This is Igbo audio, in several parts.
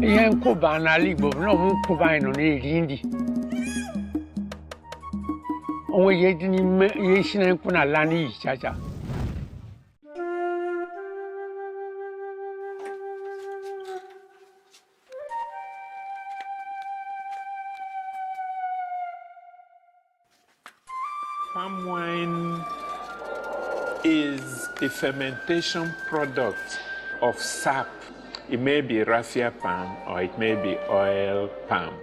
Ihe nkwụba n'ala Igbo bụ na nkwụba anyị nọ na-eri nri. Onwe ihe dị n'ime ihe isi na nkwụ na-ala n'iyi chacha. Palm wine is a fermentation product of sap. It may be raffia palm or it may be oil palm.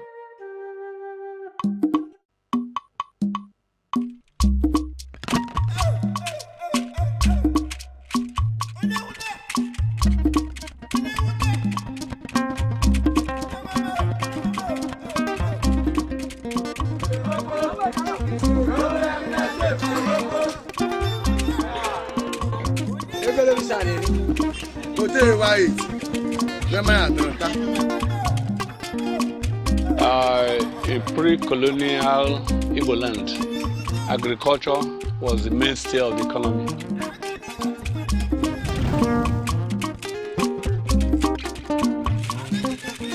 In pre-colonial Igbo land, agriculture was the mainstay of the economy.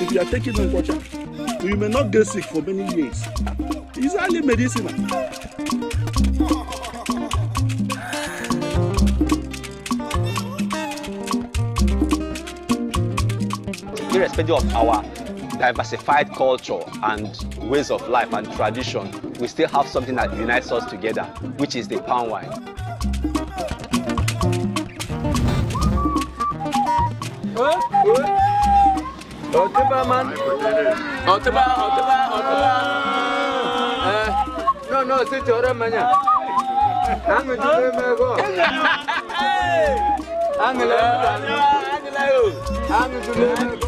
If you are taking Nkwocha, you may not get sick for many years. It's highly medicinal. Irrespective of our diversified culture and ways of life and tradition, we still have something that unites us together, which is the palm wine. No, sit your man. I'm going to